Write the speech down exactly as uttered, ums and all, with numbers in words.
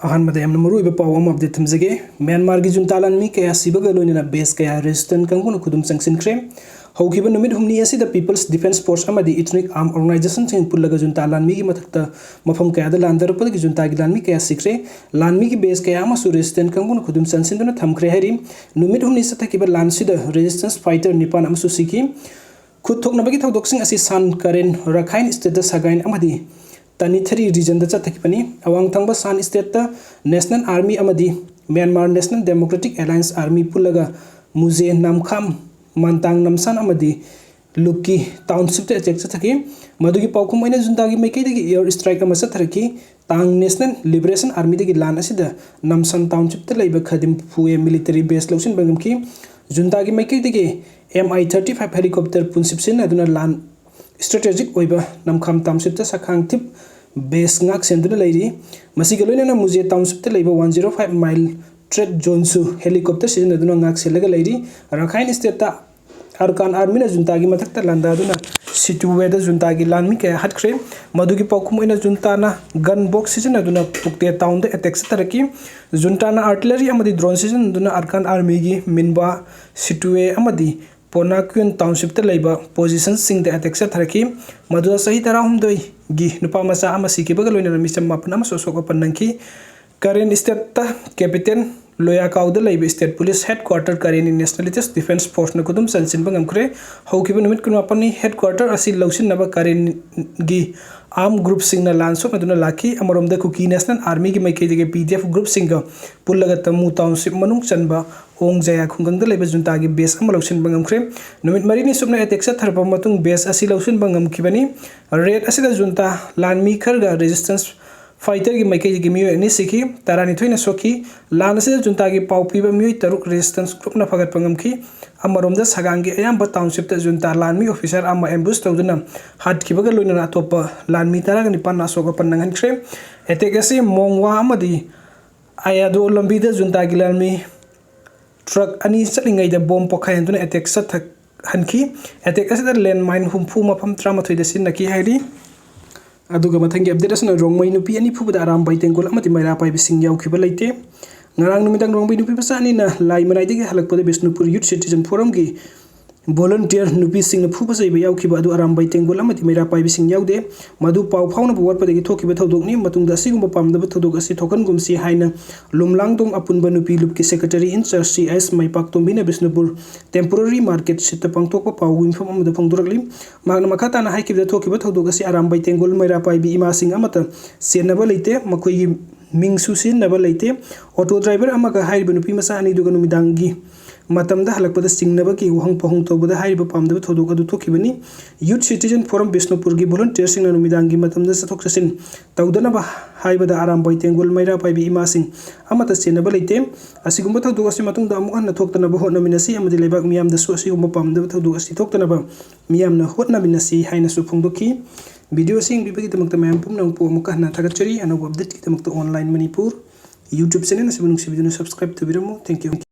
ꯑꯍꯥꯟꯕꯗ ꯌꯥꯝꯅ ꯃꯔꯨꯑꯣꯏꯕ ꯄꯥꯎ ꯑꯃ ꯑꯞꯗꯦꯠ ꯊꯝꯖꯒꯦ꯫ ꯃ꯭ꯌꯥꯟꯃꯥꯔꯒꯤ ꯖꯨꯟꯇꯥ ꯂꯥꯟꯃꯤ ꯀꯌꯥ ꯁꯤꯕꯒ ꯂꯣꯏꯅꯅ ꯕꯦꯁ ꯀꯌꯥ ꯔꯦꯖꯤꯁꯇꯦꯟꯁ ꯀꯥꯡꯕꯨꯅ ꯈꯨꯗꯨꯝ ꯆꯪꯁꯤꯟꯈ꯭ꯔꯦ꯫ ꯍꯧꯈꯤꯕ ꯅꯨꯃꯤꯠ ꯍꯨꯝꯅꯤ ꯑꯁꯤꯗ People's Defence Force ꯑꯃꯗꯤ Ethnic Armed Organizationꯁꯤꯡ ꯄꯨꯜꯂꯒ ꯖꯨꯟꯇꯥ ꯂꯥꯟꯃꯤꯒꯤ ꯃꯊꯛꯇ ꯃꯐꯝ ꯀꯌꯥꯗ ꯂꯥꯟꯗꯥꯔꯛꯄꯗꯒꯤ ꯖꯨꯟꯇꯥꯒꯤ ꯂꯥꯟꯃꯤ ꯀꯌꯥ ꯁꯤꯈ꯭ꯔꯦ꯫ ꯂꯥꯟꯃꯤꯒꯤ ꯕꯦꯁ ꯀꯌꯥ ꯑꯃꯁꯨ ꯔꯦꯖꯤꯁꯇꯦꯟꯁ ꯀꯥꯡꯕꯨꯅ ꯈꯨꯗꯨꯝ ꯆꯟꯁꯤꯟꯗꯨꯅ ꯊꯝꯈ꯭ꯔꯦ ꯍꯥꯏꯔꯤ꯫ ꯅꯨꯃꯤꯠ ꯍꯨꯝꯅꯤ ꯆꯠꯊꯈꯤꯕ ꯂꯥꯟꯁꯤꯗ ꯔꯦꯖꯤꯁꯇꯦꯟꯁ ꯐꯥꯏꯇꯔ ꯅꯤꯄꯥꯟ ꯑꯃꯁꯨ ꯁꯤꯈꯤ꯫ ꯈꯨꯠ ꯊꯣꯛꯅꯕꯒꯤ ꯊꯧꯗꯣꯛꯁꯤꯡ ꯑꯁꯤ ꯁꯥꯟ ꯀꯔꯦꯟ, ꯔꯥꯈꯥꯏꯟ ꯁ꯭ꯇꯦꯠꯇ ꯁꯒꯥꯏꯟ ꯑꯃꯗꯤ ꯇꯅꯤꯊꯔꯤ ꯔꯤꯖꯟꯗ ꯆꯠꯊꯈꯤꯕꯅꯤ꯫ ꯑꯋꯥꯡ ꯊꯪꯕ ꯁꯥꯟ ꯁ꯭ꯇꯦꯠꯇ ꯅꯦꯁꯅꯦꯜ ꯑꯥꯔꯃꯤ ꯑꯃꯗꯤ ꯃ꯭ꯌꯥꯟꯃꯥꯔ ꯅꯦꯁꯅꯦꯜ ꯗꯦꯃꯣꯀ꯭ꯔꯦꯇꯤꯛ ꯑꯦꯂꯥꯌꯟꯁ ꯑꯥꯔꯃꯤ ꯄꯨꯜꯂꯒ ꯃꯨꯖꯦ, ꯅꯥꯝꯈꯥꯝ, ꯃꯟꯇꯥꯡ ꯅꯝꯁꯥꯟ ꯑꯃꯗꯤ ꯂꯨꯛꯀꯤ ꯇꯥꯎꯟꯁꯤꯞꯇ ꯑꯦꯇꯦꯛ ꯆꯠꯊꯈꯤ꯫ ꯃꯗꯨꯒꯤ ꯄꯥꯎꯈꯨꯝ ꯑꯣꯏꯅ ꯖꯨꯟꯇꯥꯒꯤ ꯃꯥꯏꯀꯩꯗꯒꯤ ꯑꯦꯌꯔ ꯁ꯭ꯇ꯭ꯔꯥꯏꯛ ꯑꯃ ꯆꯠꯊꯔꯛꯈꯤ꯫ ꯇꯥꯡ ꯅꯦꯁꯅꯦꯜ ꯂꯤꯕꯔꯦꯁꯟ ꯑꯥꯔꯃꯤꯗꯒꯤ ꯂꯥꯟ ꯑꯁꯤꯗ ꯅꯝꯁꯥꯟ ꯇꯥꯎꯟꯁꯤꯞꯇ ꯂꯩꯕ ꯈꯗꯤꯝ ꯐꯨꯌꯦ ꯃꯤꯂꯤꯇꯔꯤ ꯕꯦꯁ ꯂꯧꯁꯤꯟꯕ ꯉꯝꯈꯤ꯫ ꯖꯨꯟꯇꯥꯒꯤ ꯃꯥꯏꯀꯩꯗꯒꯤ ꯑꯦꯝ ꯑꯥꯏ ꯊꯥꯔꯇꯤ ꯐꯥꯏꯚ ꯍꯦꯂꯤꯀꯣꯞꯇꯔ ꯄꯨꯟꯁꯤꯞ ꯁꯤꯖꯤꯟꯅꯗꯨꯅ ꯂꯥꯟ ꯏꯁꯇ꯭ꯔꯦꯇꯦꯖꯤꯛ ꯑꯣꯏꯕ ꯅꯝꯈꯥꯝ ꯇꯥꯎꯟꯁꯤꯞꯇ ꯁꯈꯥꯡ ꯊꯤꯞ ꯕꯦꯁ ꯉꯥꯛ ꯁꯦꯟꯗꯨꯅ ꯂꯩꯔꯤ꯫ ꯃꯁꯤꯒ ꯂꯣꯏꯅꯅ ꯃꯨꯖꯦ ꯇꯥꯎꯟꯁꯤꯞꯇ ꯂꯩꯕ ꯋꯥꯟ ꯖꯤꯔꯣ ꯐꯥꯏꯚ ꯃꯥꯏꯜ ꯇ꯭ꯔꯦꯠ ꯖꯣꯟꯁꯨ ꯍꯦꯂꯤꯀꯣꯞꯇꯔ ꯁꯤꯖꯤꯟꯅꯗꯨꯅ ꯉꯥꯛ ꯁꯦꯜꯂꯒ ꯂꯩꯔꯤ꯫ ꯔꯥꯈꯥꯏꯟ ꯁ꯭ꯇꯦꯠꯇ ꯑꯔꯀꯥꯟ ꯑꯥꯔꯃꯤꯅ ꯖꯨꯟꯇꯥꯒꯤ ꯃꯊꯛꯇ ꯂꯥꯟꯗꯥꯗꯨꯅ ꯁꯤꯇꯨꯋꯦꯗ ꯖꯨꯟꯇꯥꯒꯤ ꯂꯥꯟꯃꯤ ꯀꯌꯥ ꯍꯥꯠꯈ꯭ꯔꯦ꯫ ꯃꯗꯨꯒꯤ ꯄꯥꯎꯈꯨꯝ ꯑꯣꯏꯅ ꯖꯨꯟꯇꯥꯅ ꯒꯟ ꯕꯣꯛꯁ ꯁꯤꯖꯤꯟꯅꯗꯨꯅ ꯄꯨꯛꯇꯦ ꯇꯥꯎꯟꯗ ꯑꯦꯇꯦꯛ ꯆꯠꯊꯔꯛꯈꯤ꯫ ꯖꯨꯟꯇꯥꯅ ꯑꯥꯔꯇꯤꯂꯔꯤ ꯑꯃꯗꯤ ꯗ꯭ꯔꯣꯟ ꯁꯤꯖꯤꯟꯅꯗꯨꯅ ꯑꯔꯀꯥꯟ ꯑꯥꯔꯃꯤꯒꯤ ꯃꯤꯟꯕꯥ, ꯁꯤꯇꯨꯋꯦ ꯑꯃꯗꯤ ꯄꯣꯅꯥꯀ꯭ꯌꯨꯟ ꯇꯥꯎꯟꯁꯤꯞꯇ ꯂꯩꯕ ꯄꯣꯖꯤꯁꯟꯁꯤꯡꯗ ꯑꯦꯇꯦꯛ ꯆꯠꯊꯔꯛꯈꯤ꯫ ꯃꯗꯨꯗ ꯆꯍꯤ ꯇꯔꯥꯍꯨꯝꯗꯣꯏꯒꯤ ꯅꯨꯄꯥ ꯃꯆꯥ ꯑꯃ ꯁꯤꯈꯤꯕꯒ ꯂꯣꯏꯅꯅ ꯃꯤꯆꯝ ꯃꯥꯄꯟ ꯑꯃꯁꯨ ꯑꯁꯣꯛ ꯑꯄꯟ ꯅꯪꯈꯤ꯫ ꯀꯔꯦꯟ ꯁ꯭ꯇꯦꯠꯇ ꯀꯦꯄꯤꯇꯦꯜ ꯂꯣꯌꯥꯀꯥꯎꯗ ꯂꯩꯕ ꯁ꯭ꯇꯦꯠ ꯄꯨꯂꯤꯁ ꯍꯦꯗꯀ꯭ꯋꯥꯇꯔ ꯀꯔꯦꯟꯒꯤ ꯅꯦꯁꯅꯦꯂꯤꯇꯤꯁ ꯗꯤꯐꯦꯟꯁ ꯐꯣꯔꯁꯅ ꯈꯨꯗꯨꯝ ꯆꯟꯁꯤꯟꯕ ꯉꯝꯈ꯭ꯔꯦ꯫ ꯍꯧꯈꯤꯕ ꯅꯨꯃꯤꯠ ꯀꯨꯟꯃꯥꯄꯟꯅꯤ ꯍꯦꯗꯀ꯭ꯋꯥꯇꯔ ꯑꯁꯤ ꯂꯧꯁꯤꯟꯅꯕ ꯀꯔꯦꯟꯒꯤ ꯑꯥꯔꯝ ꯒ꯭ꯔꯨꯞꯁꯤꯡꯅ ꯂꯥꯟ ꯁꯣꯛꯅꯗꯨꯅ ꯂꯥꯛꯈꯤ꯫ ꯑꯃꯔꯣꯝꯗ ꯀꯨꯀꯤ ꯅꯦꯁꯅꯦꯜ ꯑꯥꯔꯃꯤꯒꯤ ꯃꯥꯏꯀꯩꯗꯒꯤ ꯄꯤ ꯗꯤ ꯑꯦꯐ ꯒ꯭ꯔꯨꯞꯁꯤꯡꯒ ꯄꯨꯜꯂꯒ ꯇꯃꯨ ꯇꯥꯎꯟꯁꯤꯞ ꯃꯅꯨꯡ ꯆꯟꯕ ꯑꯣꯡ ꯖꯌꯥ ꯈꯨꯡꯒꯪꯗ ꯂꯩꯕ ꯖꯨꯟꯇꯥꯒꯤ ꯕꯦꯁ ꯑꯃ ꯂꯧꯁꯤꯟꯕ ꯉꯝꯈ꯭ꯔꯦ꯫ ꯅꯨꯃꯤꯠ ꯃꯔꯤꯅꯤ ꯆꯨꯞꯅ ꯑꯦꯇꯦꯛ ꯆꯠꯊꯔꯕ ꯃꯇꯨꯡ ꯕꯦꯁ ꯑꯁꯤ ꯂꯧꯁꯤꯟꯕ ꯉꯝꯈꯤꯕꯅꯤ꯫ ꯔꯦꯗ ꯑꯁꯤꯗ ꯖꯨꯟꯇꯥ ꯂꯥꯟꯃꯤ ꯈꯔꯒ ꯔꯦꯖꯤꯁꯇꯦꯟꯁ ꯐꯥꯏꯇꯔꯒꯤ ꯃꯥꯏꯀꯩꯗꯒꯤ ꯃꯤꯑꯣꯏ ꯑꯅꯤ ꯁꯤꯈꯤ, ꯇꯔꯥꯅꯤꯊꯣꯏꯅ ꯁꯣꯛꯈꯤ꯫ ꯂꯥꯟ ꯑꯁꯤꯗ ꯖꯨꯟꯇꯥꯒꯤ ꯄꯥꯎ ꯄꯤꯕ ꯃꯤꯑꯣꯏ ꯇꯔꯨꯛ ꯔꯦꯖꯤꯁꯇꯦꯟꯁ ꯒ꯭ꯔꯨꯞꯅ ꯐꯒꯠꯄ ꯉꯝꯈꯤ꯫ ꯑꯃꯔꯣꯝꯗ ꯁꯒꯥꯡꯒꯤ ꯑꯌꯥꯝꯕ ꯇꯥꯎꯟꯁꯤꯞꯇ ꯖꯨꯟꯇꯥ ꯂꯥꯟꯃꯤ ꯑꯣꯐꯤꯁꯥꯔ ꯑꯃ ꯑꯦꯝꯕꯨꯁ ꯇꯧꯗꯨꯅ ꯍꯥꯠꯈꯤꯕꯒ ꯂꯣꯏꯅꯅ ꯑꯇꯣꯞꯄ ꯂꯥꯟꯃꯤ ꯇꯔꯥꯒ ꯅꯤꯄꯥꯟꯅ ꯑꯁꯣꯛ ꯑꯄꯟ ꯅꯪꯍꯟꯈ꯭ꯔꯦ꯫ ꯑꯦꯇꯦꯛ ꯑꯁꯤ ꯃꯣꯡꯋꯥ ꯑꯃꯗꯤ ꯑꯌꯥꯗꯣ ꯂꯝꯕꯤꯗ ꯖꯨꯟꯇꯥꯒꯤ ꯂꯥꯟꯃꯤ ꯇ꯭ꯔꯛ ꯑꯅꯤ ꯆꯠꯂꯤꯉꯩꯗ ꯕꯣꯝ ꯄꯣꯈꯥꯏꯍꯟꯗꯨꯅ ꯑꯦꯇꯦꯛ ꯆꯠꯊꯍꯟꯈꯤ꯫ ꯑꯦꯇꯦꯛ ꯑꯁꯤꯗ ꯂꯦꯟ ꯃꯥꯏꯟ ꯍꯨꯝꯐꯨ ꯃꯐꯝ ꯇꯔꯥꯃꯥꯊꯣꯏꯗ ꯁꯤꯖꯤꯟꯅꯈꯤ ꯍꯥꯏꯔꯤ꯫ ꯑꯗꯨꯒ ꯃꯊꯪꯒꯤ ꯑꯞꯗꯦꯠ ꯑꯁꯤꯅ ꯔꯣꯡꯃꯩ ꯅꯨꯄꯤ ꯑꯅꯤ ꯐꯨꯕꯗ ꯑꯔꯥꯝꯕꯥꯏ ꯇꯦꯡꯒꯣꯜ ꯑꯃꯗꯤ ꯃꯩꯔꯥ ꯄꯥꯏꯕꯤꯁꯤꯡ ꯌꯥꯎꯈꯤꯕ ꯂꯩꯇꯦ꯫ ꯉꯔꯥꯡ ꯅꯨꯃꯤꯗꯥꯡ ꯔꯣꯡꯃꯩ ꯅꯨꯄꯤ ꯃꯆꯥ ꯑꯅꯤꯅ ꯂꯥꯏ ꯃꯅꯥꯏꯗꯒꯤ ꯍꯜꯂꯛꯄꯗ ꯕꯤꯁꯅꯨꯄꯨꯔ ꯌꯨꯠ ꯁꯤꯇꯤꯖꯟ ꯐꯣꯔꯝꯒꯤ ꯚꯣꯂꯨꯟꯇꯤꯌꯔ ꯅꯨꯄꯤꯁꯤꯡꯅ ꯐꯨꯕ ꯆꯩꯕ ꯌꯥꯎꯈꯤꯕ ꯑꯗꯨ ꯑꯔꯥꯝꯕꯥꯏ ꯇꯦꯡꯒꯣꯜ ꯑꯃꯗꯤ ꯃꯩꯔꯥ ꯄꯥꯏꯕꯤꯁꯤꯡ ꯌꯥꯎꯗꯦ꯫ ꯃꯗꯨ ꯄꯥꯎ ꯐꯥꯎꯅꯕ ꯋꯥꯠꯄꯗꯒꯤ ꯊꯣꯛꯈꯤꯕ ꯊꯧꯗꯣꯛꯅꯤ꯫ ꯃꯇꯨꯡꯗ ꯑꯁꯤꯒꯨꯝꯕ ꯄꯥꯝꯗꯕ ꯊꯧꯗꯣꯛ ꯑꯁꯤ ꯊꯣꯛꯍꯟꯒꯨꯝꯁꯤ ꯍꯥꯏꯅ ꯂꯨꯝꯂꯥꯡꯗꯣꯡ ꯑꯄꯨꯟꯕ ꯅꯨꯄꯤ ꯂꯨꯞꯀꯤ ꯁꯦꯀ꯭ꯔꯦꯇꯔꯤ ꯏꯟꯆꯥꯔꯖ ꯁꯤ ꯑꯦꯁ ꯃꯩꯄꯥꯛꯇꯣꯝꯕꯤꯅ ꯕꯤꯁꯅꯨꯄꯨꯔ ꯇꯦꯝꯄꯣꯔꯔꯤ ꯃꯥꯔꯀꯦꯠ ꯁꯤꯠꯇ ꯄꯥꯡꯊꯣꯛꯄ ꯄꯥꯎꯒꯤ ꯃꯤꯐꯝ ꯑꯃꯗ ꯐꯣꯡꯗꯣꯔꯛꯂꯤ꯫ ꯃꯍꯥꯛꯅ ꯃꯈꯥ ꯇꯥꯅ ꯍꯥꯏꯈꯤꯕꯗ, ꯊꯣꯛꯈꯤꯕ ꯊꯧꯗꯣꯛ ꯑꯁꯤ ꯑꯔꯥꯝꯕꯥꯏ ꯇꯦꯡꯒꯣꯜ ꯃꯩꯔꯥ ꯄꯥꯏꯕꯤ ꯏꯃꯥꯁꯤꯡ ꯑꯃꯠꯇ ꯆꯦꯟꯅꯕ ꯂꯩꯇꯦ꯫ ꯃꯈꯣꯏꯒꯤ ꯃꯤꯡꯁꯨ ꯁꯤꯖꯤꯟꯅꯕ ꯂꯩꯇꯦ꯫ ꯑꯣꯇꯣ ꯗ꯭ꯔꯥꯏꯚꯔ ꯑꯃꯒ ꯍꯥꯏꯔꯤꯕ ꯅꯨꯄꯤ ꯃꯆꯥ ꯑꯅꯤꯗꯨꯒ ꯅꯨꯃꯤꯗꯥꯡꯒꯤ ꯃꯇꯝꯗ ꯍꯜꯂꯛꯄꯗ ꯆꯤꯡꯅꯕꯒꯤ ꯋꯥꯍꯪ ꯄꯥꯎꯍꯪ ꯇꯧꯕꯗ ꯍꯥꯏꯔꯤꯕ ꯄꯥꯝꯗꯕ ꯊꯧꯗꯣꯛ ꯑꯗꯨ ꯊꯣꯛꯈꯤꯕꯅꯤ꯫ ꯌꯨꯠ ꯁꯤꯇꯤꯖꯟ ꯐꯣꯔꯝ ꯕꯤꯁꯅꯨꯄꯨꯔꯒꯤ ꯚꯣꯂꯨꯟꯇꯤꯌꯔꯁꯤꯡꯅ ꯅꯨꯃꯤꯗꯥꯡꯒꯤ ꯃꯇꯝꯗ ꯆꯠꯊꯣꯛ ꯆꯠꯁꯤꯟ ꯇꯧꯗꯅꯕ ꯍꯥꯏꯕꯗ ꯑꯔꯥꯝꯕꯥꯏ ꯇꯦꯡꯒꯣꯜ ꯃꯩꯔꯥ ꯄꯥꯏꯕꯤ ꯏꯃꯥꯁꯤꯡ ꯑꯃꯠꯇ ꯆꯦꯟꯅꯕ ꯂꯩꯇꯦ꯫ ꯑꯁꯤꯒꯨꯝꯕ ꯊꯧꯗꯣꯛ ꯑꯁꯤ ꯃꯇꯨꯡꯗ ꯑꯃꯨꯛ ꯍꯟꯅ ꯊꯣꯛꯇꯅꯕ ꯍꯣꯠꯅꯃꯤꯟꯅꯁꯤ ꯑꯃꯗꯤ ꯂꯩꯕꯥꯛ ꯃꯤꯌꯥꯝꯗꯁꯨ ꯑꯁꯤꯒꯨꯝꯕ ꯄꯥꯝꯗꯕ ꯊꯧꯗꯣꯛ ꯑꯁꯤ ꯊꯣꯛꯇꯅꯕ ꯃꯤꯌꯥꯝꯅ ꯍꯣꯠꯅꯃꯤꯟꯅꯁꯤ ꯍꯥꯏꯅꯁꯨ ꯐꯣꯡꯗꯣꯛꯈꯤ꯫ ꯚꯤꯗꯤꯑꯣ ꯑꯁꯤ ꯌꯦꯡꯕꯤꯕꯒꯤꯗꯃꯛꯇ ꯃꯌꯥꯝ ꯄꯨꯝꯅꯃꯛꯄꯨ ꯑꯃꯨꯛꯀ ꯍꯟꯅ ꯊꯥꯒꯠꯆꯔꯤ꯫ ꯑꯅꯧꯕ ꯑꯞꯗꯦꯠꯀꯤꯗꯃꯛꯇ ꯑꯣꯟꯂꯥꯏꯟ ꯃꯅꯤꯄꯨꯔ YouTube ꯆꯦꯅꯦꯜ ꯑꯁꯤꯕꯨ ꯅꯨꯡꯁꯤꯕꯤꯗꯨꯅ ꯁꯕꯁꯀ꯭ꯔꯥꯏꯕ ꯇꯧꯕꯤꯔꯝꯃꯨ꯫ Thank you꯫